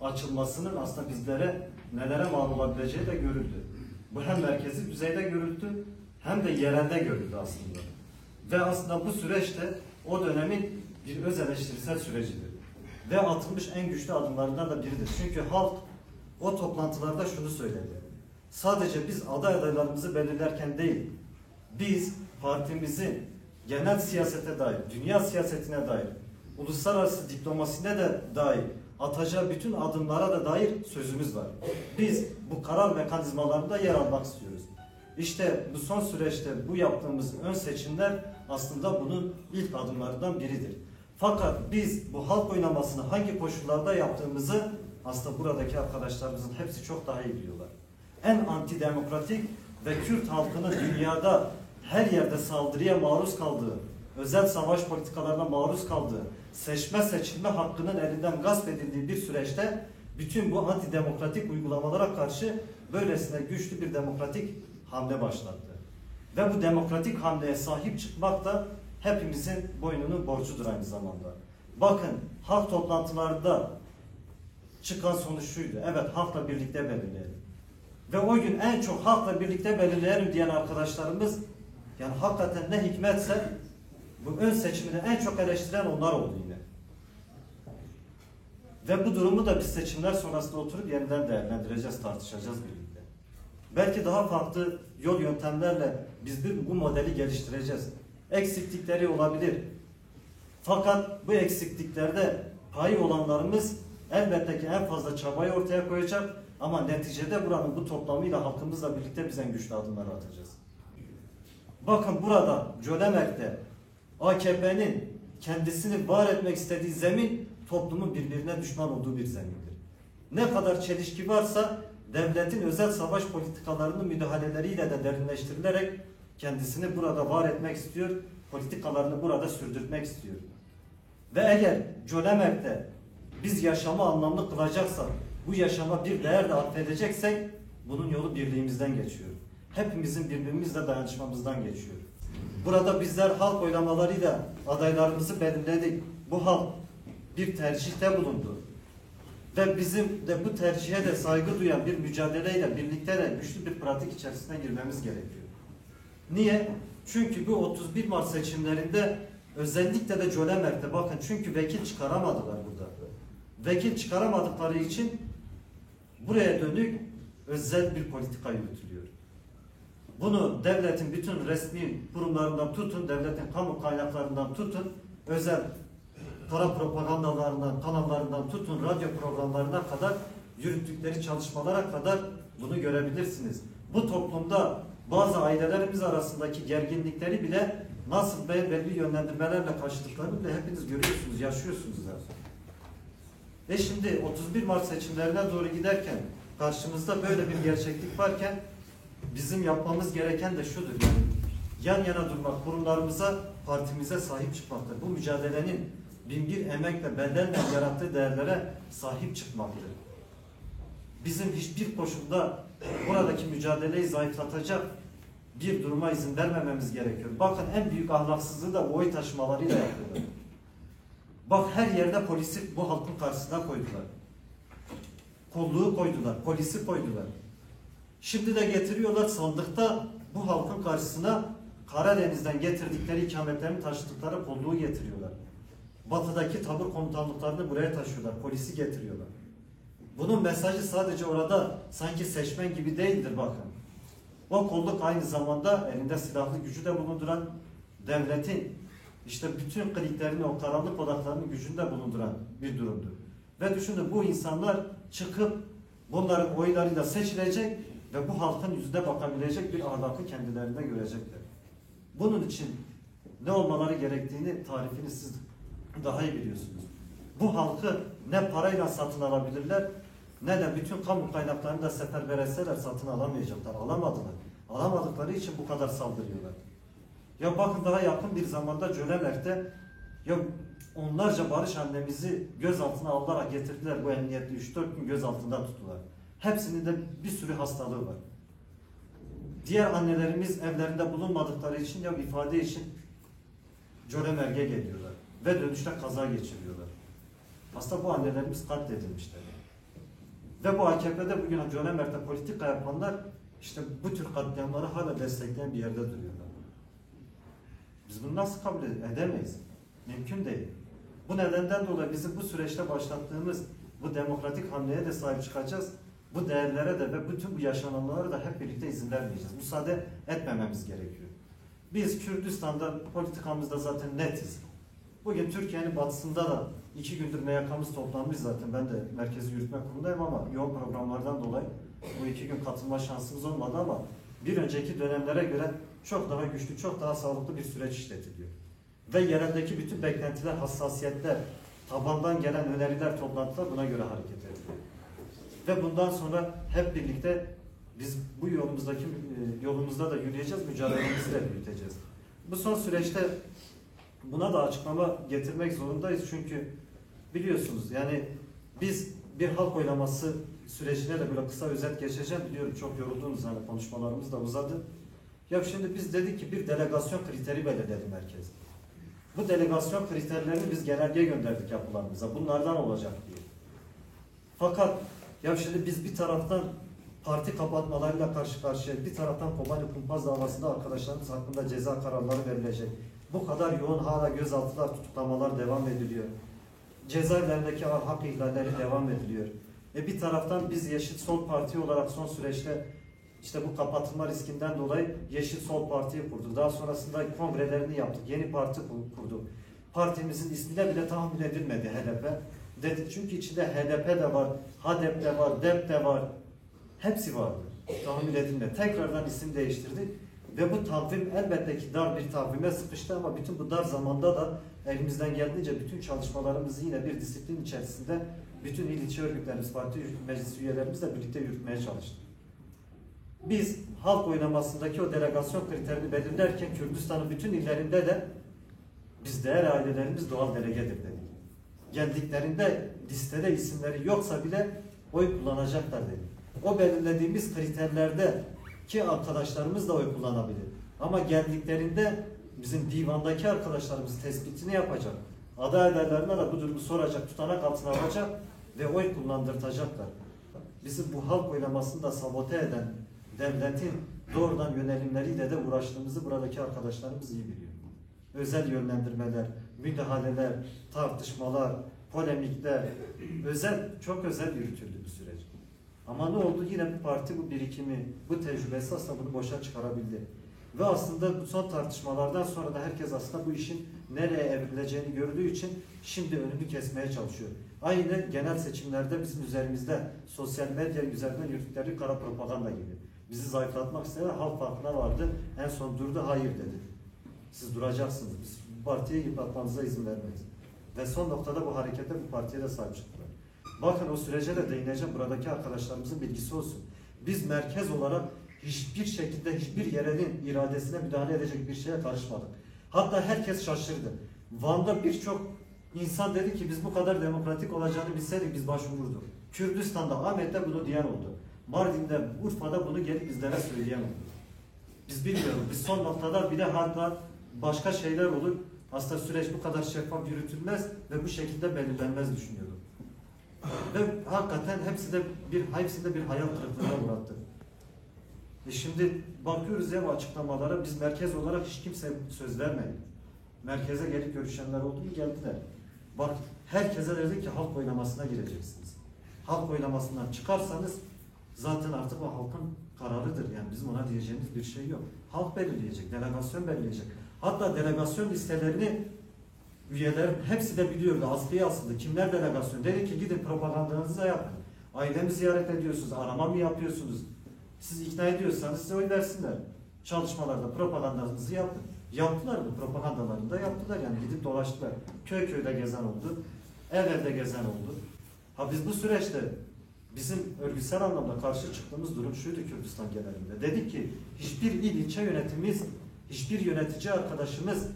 açılmasının aslında bizlere nelere mal olabileceği de görüldü. Bu hem merkezi düzeyde görüldü hem de yerelde görüldü aslında. Ve aslında bu süreç de o dönemin bir öz eleştirisel sürecidir. Ve atılmış en güçlü adımlarından da biridir. Çünkü halk o toplantılarda şunu söyledi. Sadece biz aday adaylarımızı belirlerken değil, biz partimizin genel siyasete dair, dünya siyasetine dair, uluslararası diplomasine de dair atacağı bütün adımlara da dair sözümüz var. Biz bu karar mekanizmalarında yer almak istiyoruz. İşte bu son süreçte bu yaptığımız ön seçimler aslında bunun ilk adımlarından biridir. Fakat biz bu halk oylamasını hangi koşullarda yaptığımızı aslında buradaki arkadaşlarımızın hepsi çok daha iyi biliyorlar. En antidemokratik ve Kürt halkının dünyada her yerde saldırıya maruz kaldığı, özel savaş politikalarına maruz kaldığı, seçme seçilme hakkının elinden gasp edildiği bir süreçte bütün bu antidemokratik uygulamalara karşı böylesine güçlü bir demokratik hamle başlattı. Ve bu demokratik hamleye sahip çıkmak da hepimizin boynunun borcudur aynı zamanda. Bakın, halk toplantılarında çıkan sonuç şuydu. Evet, halkla birlikte belirleyelim. Ve o gün en çok halkla birlikte belirleyelim diyen arkadaşlarımız, yani hakikaten ne hikmetse bu ön seçimini en çok eleştiren onlar oldu yine. Ve bu durumu da biz seçimler sonrasında oturup yeniden değerlendireceğiz, tartışacağız birlikte. Belki daha farklı yol yöntemlerle biz bir, bu modeli geliştireceğiz. Eksiklikleri olabilir. Fakat bu eksikliklerde payı olanlarımız elbette ki en fazla çabayı ortaya koyacak ama neticede buranın bu toplamıyla halkımızla birlikte biz en güçlü adımları atacağız. Bakın burada Cölemert'te A K P'nin kendisini var etmek istediği zemin toplumun birbirine düşman olduğu bir zemindir. Ne kadar çelişki varsa devletin özel savaş politikalarının müdahaleleriyle de derinleştirilerek kendisini burada var etmek istiyor, politikalarını burada sürdürtmek istiyor. Ve eğer Cölemert'te biz yaşamı anlamlı kılacaksak, bu yaşama bir değer de atfedeceksek bunun yolu birliğimizden geçiyor. Hepimizin birbirimizle dayanışmamızdan geçiyor. Burada bizler halk oylamalarıyla adaylarımızı belirledik. Bu halk bir tercihte bulundu. Ve bizim de bu tercihe de saygı duyan bir mücadeleyle birlikte de güçlü bir pratik içerisine girmemiz gerekiyor. Niye? Çünkü bu otuz bir Mart seçimlerinde özellikle de Cölemert'te bakın çünkü vekil çıkaramadılar burada. Vekil çıkaramadıkları için buraya dönük özel bir politika yürütülüyor. Bunu devletin bütün resmi kurumlarından tutun, devletin kamu kaynaklarından tutun, özel para propagandalarından, kanallarından tutun, radyo programlarına kadar yürüttükleri çalışmalara kadar bunu görebilirsiniz. Bu toplumda bazı ailelerimiz arasındaki gerginlikleri bile nasıl be-, belli yönlendirmelerle karşılıklarını bile hepiniz görüyorsunuz, yaşıyorsunuz zaten. Ve şimdi otuz bir Mart seçimlerine doğru giderken karşımızda böyle bir gerçeklik varken bizim yapmamız gereken de şudur. Yani yan yana durmak, kurumlarımıza, partimize sahip çıkmaktır. Bu mücadelenin bin bir emekle, bedelle yarattığı değerlere sahip çıkmaktır. Bizim hiçbir koşulda buradaki mücadeleyi zayıflatacak bir duruma izin vermememiz gerekiyor. Bakın en büyük ahlaksızlığı da bu oy taşımalarıyla yapıyorlar. Bak her yerde polisi bu halkın karşısına koydular. Kolluğu koydular, polisi koydular. Şimdi de getiriyorlar sandıkta bu halkın karşısına Karadeniz'den getirdikleri ikametlerini taşıdıkları kolluğu getiriyorlar. Batıdaki tabur komutanlıklarını buraya taşıyorlar, polisi getiriyorlar. Bunun mesajı sadece orada sanki seçmen gibi değildir bakın. O kolluk aynı zamanda elinde silahlı gücü de bulunduran devletin işte bütün kliklerini, o karanlık odaklarının gücünü de bulunduran bir durumdur. Ve düşünün bu insanlar çıkıp bunların oylarıyla seçilecek ve bu halkın yüzüne bakabilecek bir ahlakı kendilerinde görecekler. Bunun için ne olmaları gerektiğini tarifini siz daha iyi biliyorsunuz. Bu halkı ne parayla satın alabilirler, ne de bütün kamu kaynaklarını da seferber etseler satın alamayacaklar. Alamadılar. Alamadıkları için bu kadar saldırıyorlar. Ya bakın, daha yakın bir zamanda Cölemert'te ya onlarca barış hamlemizi gözaltına alarak getirdiler. Bu emniyette üç dört gün gözaltında tuttular. Hepsinin de bir sürü hastalığı var. Diğer annelerimiz evlerinde bulunmadıkları için ya ifade için Cölemert'e geliyorlar ve dönüşte kaza geçiriyorlar. Aslında bu annelerimiz katledilmişler. Ve bu A K P'de bugün Cölemert'te politika yapanlar işte bu tür katliamları hala destekleyen bir yerde duruyorlar. Biz bunu nasıl kabul ede-, edemeyiz? Mümkün değil. Bu nedenden dolayı bizim bu süreçte başlattığımız bu demokratik hamleye de sahip çıkacağız. Bu değerlere de ve bütün bu yaşananlara da hep birlikte izin vermeyeceğiz. Müsaade etmememiz gerekiyor. Biz Kürdistan'da politikamızda zaten netiz. Bugün Türkiye'nin batısında da iki gündür M Y K'mız toplanmış zaten. Ben de Merkezi Yürütme Kurulu'ndayım ama yoğun programlardan dolayı bu iki gün katılma şansımız olmadı ama bir önceki dönemlere göre çok daha güçlü, çok daha sağlıklı bir süreç işletiliyor. Ve yereldeki bütün beklentiler, hassasiyetler, tabandan gelen öneriler, toplantılar buna göre hareket ediyor. Ve bundan sonra hep birlikte biz bu yolumuzdaki, e, yolumuzda da yürüyeceğiz, mücadelemizi de yürüteceğiz. Bu son süreçte buna da açıklama getirmek zorundayız çünkü biliyorsunuz yani biz bir halk oylaması sürecine de böyle kısa özet geçeceğim. Biliyorum çok yoruldunuz, hani konuşmalarımız da uzadı. Ya şimdi biz dedik ki bir delegasyon kriteri belirledi merkez. Bu delegasyon kriterlerini biz genelgeye gönderdik yapılarımıza. Bunlardan olacak diye. Fakat ya şimdi biz bir taraftan parti kapatmalarıyla karşı karşıya, bir taraftan Kobani Kumpas davasında arkadaşlarımız hakkında ceza kararları verilecek. Bu kadar yoğun hala gözaltılar, tutuklamalar devam ediliyor. Cezaevlerindeki hak ihlalleri devam ediliyor. E bir taraftan biz Yeşil Sol Parti olarak son süreçte işte bu kapatılma riskinden dolayı Yeşil Sol Parti'yi kurduk. Daha sonrasında kongrelerini yaptık. Yeni parti ku-, kurduk. Partimizin ismi de bile tahmin edilmedi H D P. Dedik çünkü içinde H D P de var, HADEP de var, DEP de var. Hepsi vardı. Tahmin edilmedi. Tekrardan isim değiştirdik. Ve bu takvim elbette ki dar bir takvime sıkıştı ama bütün bu dar zamanda da elimizden geldiğince bütün çalışmalarımızı yine bir disiplin içerisinde bütün il ilçe örgütlerimiz, parti meclis üyelerimizle birlikte yürütmeye çalıştık. Biz halk oylamasındaki o delegasyon kriterini belirlerken Kürdistan'ın bütün illerinde de biz değer ailelerimiz doğal delegedir dedik. Geldiklerinde listede isimleri yoksa bile oy kullanacaklar dedik. O belirlediğimiz kriterlerde ki arkadaşlarımız da oy kullanabilir. Ama geldiklerinde bizim divandaki arkadaşlarımız tespitini yapacak. Aday adaylarına da bu durumu soracak, tutanak altına alacak ve oy kullandırtacaklar. Bizim bu halk oylamasını da sabote eden devletin doğrudan yönelimleriyle de uğraştığımızı buradaki arkadaşlarımız iyi biliyor. Özel yönlendirmeler, müdahaleler, tartışmalar, polemikler, özel, çok özel yürütüldü bu süreç. Ama ne oldu? Yine bu parti bu birikimi, bu tecrübesi aslında bunu boşa çıkarabildi. Ve aslında bu son tartışmalardan sonra da herkes aslında bu işin nereye evrileceğini gördüğü için şimdi önünü kesmeye çalışıyor. Aynı genel seçimlerde bizim üzerimizde sosyal medya üzerinden yürüttükleri kara propaganda gibi. Bizi zayıflatmak istediler, halk farkına vardı. En son durdu, hayır dedi. Siz duracaksınız, biz bu partiyi yıpratmanıza izin vermeyiz. Ve son noktada bu harekete, bu partiye de sahip çıktılar. Bakın o sürece de değineceğim, buradaki arkadaşlarımızın bilgisi olsun. Biz merkez olarak hiçbir şekilde hiçbir yerenin iradesine müdahale edecek bir şeye karışmadık. Hatta herkes şaşırdı. Van'da birçok insan dedi ki biz bu kadar demokratik olacağını bilseydik biz başvururduk. Kürdistan'da, Ahmet'te bunu diyen oldu. Mardin'de, Urfa'da bunu gelip bizlere söyleyen oldu. Biz bilmiyoruz. Biz son noktada bile hatta başka şeyler olur. Aslında süreç bu kadar şeffaf yürütülmez ve bu şekilde belirlenmez düşünüyorduk. Ve hakikaten hepsi de bir, hepsi de bir hayal kırıklığına uğrattı. E şimdi bakıyoruz ya bu açıklamalara, biz merkez olarak hiç kimse söz vermedi. Merkeze gelip görüşenler oldu mu? Geldiler. Bak, herkese dedik ki halk oylamasına gireceksiniz. Halk oylamasından çıkarsanız zaten artık o halkın kararıdır. Yani bizim ona diyeceğimiz bir şey yok. Halk belirleyecek, delegasyon belirleyecek. Hatta delegasyon listelerini üyelerin hepsi de biliyordu. Askıya asıldı. Kimler delegasyon? Dedi ki gidin propagandanızı da yapın. Ailemi ziyaret ediyorsunuz, arama mı yapıyorsunuz? Siz ikna ediyorsanız size oy versinler. Çalışmalarda propagandanızı yapın. Yaptılar mı? Propagandalarını da yaptılar. Yani gidip dolaştılar. Köy köyde gezen oldu. Ev evde gezen oldu. Ha, biz bu süreçte bizim örgütsel anlamda karşı çıktığımız durum şuydu Kürdistan genelinde. Dedik ki hiçbir il ilçe yönetimimiz, hiçbir yönetici arkadaşımız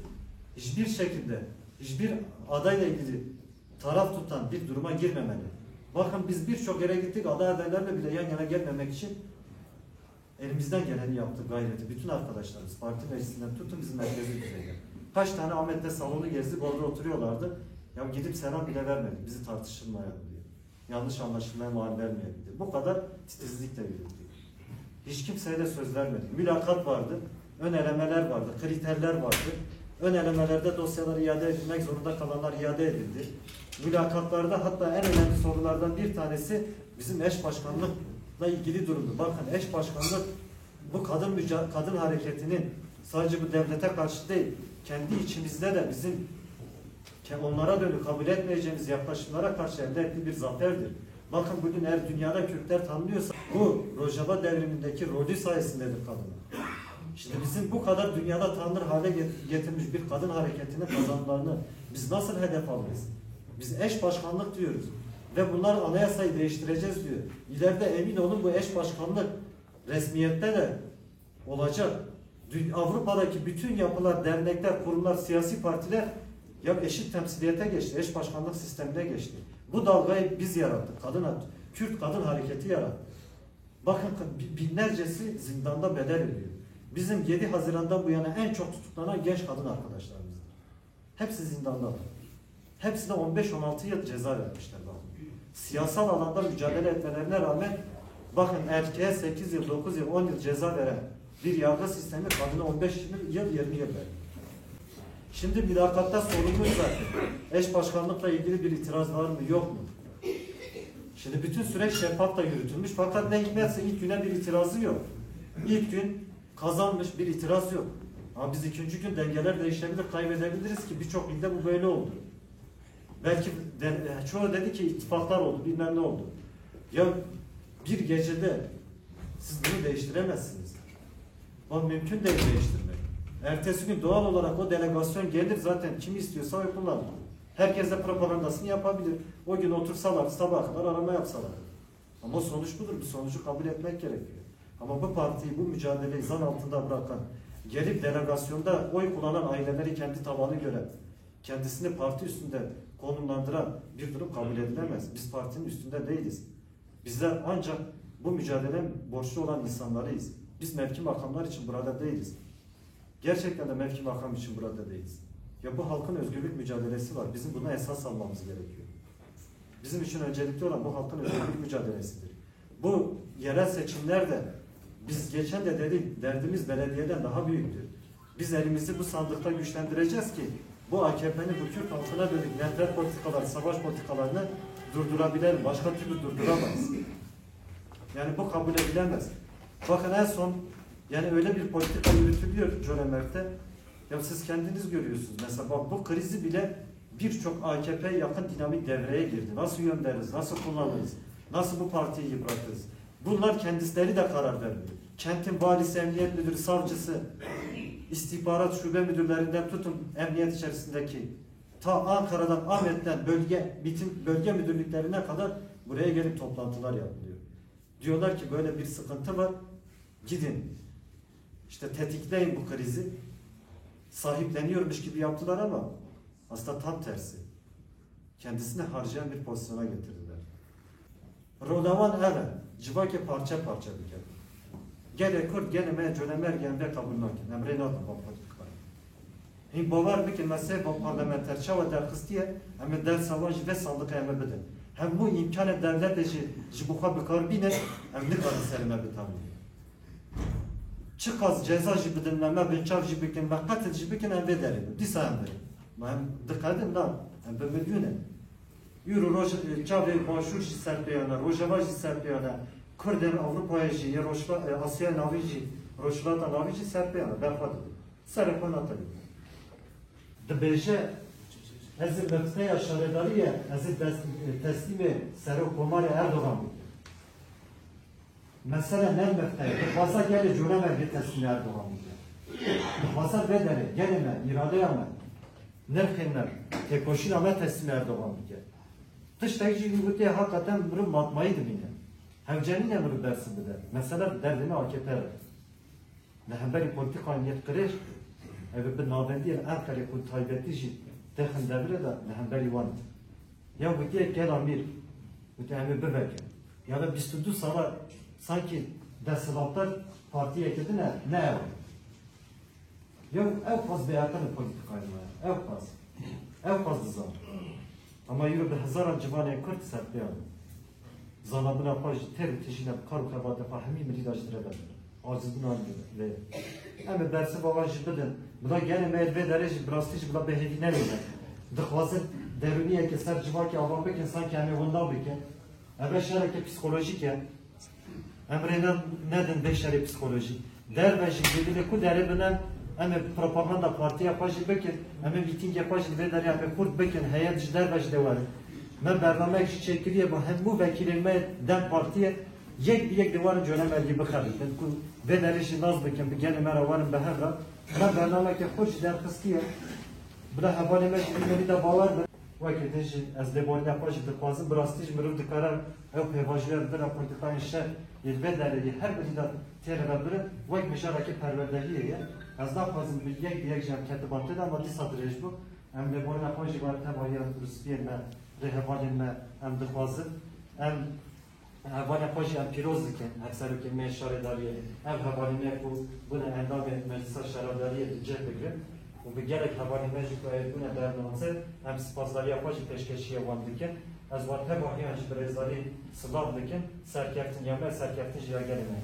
hiçbir şekilde hiçbir adayla ilgili taraf tutan bir duruma girmemeli. Bakın biz birçok yere gittik, aday adaylarla bile yan yana gelmemek için elimizden geleni yaptık, gayreti. Bütün arkadaşlarımız, parti meclisinden tutun bizim merkezi düzeyde. Kaç tane Ahmet'te salonu gezdik, orada oturuyorlardı. Ya gidip selam bile vermedik, bizi tartışılmayalım diye. Yanlış anlaşılmaya mal vermeyelim diye. Bu kadar titizlikle yürüttük. Hiç kimseye de söz vermedik. Mülakat vardı, ön elemeler vardı, kriterler vardı. Ön elemelerde dosyalar iade edilmek zorunda kalanlar iade edildi. Mülakatlarda hatta en önemli sorulardan bir tanesi bizim eş başkanlıkla ilgili durumdu. Bakın, eş başkanlık bu kadın müca- kadın hareketinin sadece bu devlete karşı değil, kendi içimizde de bizim ke- onlara dönük kabul etmeyeceğimiz yaklaşımlara karşı elde ettiği bir zaferdir. Bakın, bugün eğer dünyada Kürtler tanınıyorsa bu Rojava devrimindeki rolü sayesindedir kadının. Şimdi bizim bu kadar dünyada tanınır hale get- getirmiş bir kadın hareketinin kazanımlarını biz nasıl hedef alırız? Biz eş başkanlık diyoruz ve bunlar anayasayı değiştireceğiz diyor. İleride emin olun bu eş başkanlık resmiyette de olacak. Dün Avrupa'daki bütün yapılar, dernekler, kurumlar, siyasi partiler ya eşit temsiliyete geçti, eş başkanlık sistemine geçti. Bu dalgayı biz yarattık. Kadın, Kürt kadın hareketi yarattı. Bakın, bi- binlercesi zindanda bedel ödüyor. Bizim yedi Haziran'dan bu yana en çok tutuklanan genç kadın arkadaşlarımızdır. Hepsi zindandalar. Hepsine on beş on altı yıl ceza vermişler bakın. Siyasal alanda mücadele etmelerine rağmen bakın, erkeğe sekiz yıl, dokuz yıl, on yıl ceza veren bir yargı sistemi kadına on beş yıl, yirmi yıl verdi. Şimdi mülakatta sorulmuş zaten. Eş başkanlıkla ilgili bir itiraz var mı, yok mu? Şimdi bütün süreç şeffaf da yürütülmüş fakat ne hikmetse ilk güne bir itirazı yok. İlk gün kazanmış, bir itiraz yok. Ama biz ikinci gün dengeler değişebilir, kaybedebiliriz ki birçok ilde bu böyle oldu. Belki de, çoğu dedi ki ittifaklar oldu, bilmem ne oldu. Ya bir gecede siz bunu değiştiremezsiniz. Bu mümkün değil değiştirmek. Ertesi gün doğal olarak o delegasyon gelir zaten, kimi istiyorsa oy kullanır. Herkes de propagandasını yapabilir. O gün otursalar, sabaha kadar arama yapsalar. Ama sonuç budur. Bu sonucu kabul etmek gerekiyor. Ama bu partiyi, bu mücadeleyi zan altında bırakan, gelip delegasyonda oy kullanan aileleri kendi tabanı göre kendisini parti üstünde konumlandıran bir durum kabul edilemez. Biz partinin üstünde değiliz. Bizler ancak bu mücadele borçlu olan insanlarıyız. Biz mevki makamlar için burada değiliz. Gerçekten de mevki makam için burada değiliz. Ya bu halkın özgürlük mücadelesi var. Bizim buna esas almamız gerekiyor. Bizim için öncelikli olan bu halkın özgürlük mücadelesidir. Bu yerel seçimlerde biz geçen de dedik, derdimiz belediyeden daha büyüktür. Biz elimizi bu sandıkta güçlendireceğiz ki bu A K P'nin bu Kürt halkına dönük nefret politikalar, savaş politikalarını durdurabilelim. Başka türlü durduramayız. Yani bu kabul edilemez. Bakın en son yani öyle bir politika yürütülüyor Colemerte. Ya siz kendiniz görüyorsunuz. Mesela bak bu krizi bile birçok A K P yakın dinamik devreye girdi. Nasıl yön veririz, nasıl kullanırız, nasıl bu partiyi yıpratırız? Bunlar kendileri de karar vermiyor. Kentin valisi, emniyet müdürü, savcısı, istihbarat şube müdürlerinden tutun emniyet içerisindeki ta Ankara'dan, Ahmet'ten bölge, bütün bölge müdürlüklerine kadar buraya gelip toplantılar yapılıyor. Diyorlar ki böyle bir sıkıntı var. Gidin. İşte tetikleyin bu krizi. Sahipleniyormuş gibi yaptılar ama aslında tam tersi. Kendisini harcayan bir pozisyona getirdiler. Rola wan ev e, civakê parçe parçe bike. Gelê Kurd, gelê me Colemêrgê em vê qebûl nakin. Em rê nadin van politikayê. Hîn bawer bikin, me sê van parlamenter çawa derxistiye, em ê dersa wan jî vê sandiqê em ê bidin. Hemû îmkanê dewletê jî ji bo xwe bi kar bîne, em nikarin serê me bitamînin. Çiqas ceza jî bidin me, me binçav jî bikin, me qetil jî bikin, em vê derê bin. Dîsa em birin. Ma em diqedin, na, em bi milyûn in. Îro roj, çavê Başûr jî serpêyan e, Rojava jî serpêyan e, Kurdên Ewropayê jî, yê Rojhila-, e, Asyayê Navîn jî, Rojhilata Navîn jî serpêyan e, berxwe didin. Serê xwe natelînin. Dibêje, ez ê mifteya şaredariyê, ez ê des-, e, teslîmê Serokkomarê Erdogan bikim. Mesele ne mifte ye. Dixwaza gelê Colemêrgê teslîmê Erdogan bike. Dixwaza vê derê, gelê me, îradeya me, nirxên me, têkoşîna me teslîmê Erdogan bike. Tiştek jî min gotiye, heqeten mirov matmayî dibîne. Hewce nîne mirov bersiv bide. Mesele derdê me A K P re. Li hemberî polîtîkayên yek qirêj, ev bi navendiyên Enqerê ku taybetî jî têxin devirê de li hemberî wan e. Ya gotiye gela mîr, gotiye em ê bivekin. Ya da bîst û du sala sankî desthilatdar partiyeke din e, ne ew e. Yew ew qas bêeqil e polîtîkayê me. Ew qas. Ew qas dizan. Ama îro bi hezaran ciwanên Kurd serpêyan. Zanabûna xwe ji têr û tijîna bi kar û xebatê xwe hemî mirî de ji dirê ve. Acizbûna vê. Em ê bersiva wan jî bidin. Bila gelê me yê vê derê jî bi rastî jî bila bêhêvî nebîne. Dixwazin derûniyeke ser civakê ava bikin, sankî em ê winda bikin. Ev e şereke psîkolojîk e. Em rê ne-, nedin vê şerê psîkolojîk. Derve jî, li ku derê bine, em ê propaganda partiya xwe jî bikin, em ê mîtîngê xwe jî li vê derê em ê xurt bikin, heyet ji derve jî dê werin. Me bernamek jî çêkiriye bo hemû vekîlên me DEM Partiyê yek bi yek dê werin Colemêrgê bixebitin, ku vê derê jî nas bikin, bi gelê me re werin bi hev re. Me bernameke xurt jî derxistiye. Bila hevalê me jî vî derî de bawer bin. Wekî din jî ez lêborîna xwe jî dixwazim, bi rastî jî mirov dikare ew pêvajoya li vir a polîtîkayên şer yê li vê derê yê her birî de têre ve birin, wek mijareke perwerdehiyê ye. Ez naxwazim bi yek bi yek jî em ketiban tê de, ama dîsa dirêj bû. Em lêborîna xwe jî wan tevahiya rûspiyên me, rêhevalên me em dixwazin. Em Hevalên xwe jî em pîroz dikin, ev serokên me şaredariyê, ev hevalên me ku bûne endamê Meclisa Şaredariyê bi cih bigrin û bi gelek hevalên me jî ku ev bûne bernamze, em spasdariya xwe jî pêşkêşiya wan dikin. Ez wan tevahiyan jî bi rêzdarî silav dikim, serkeftin ya me, serkeftin jî ya gelê me.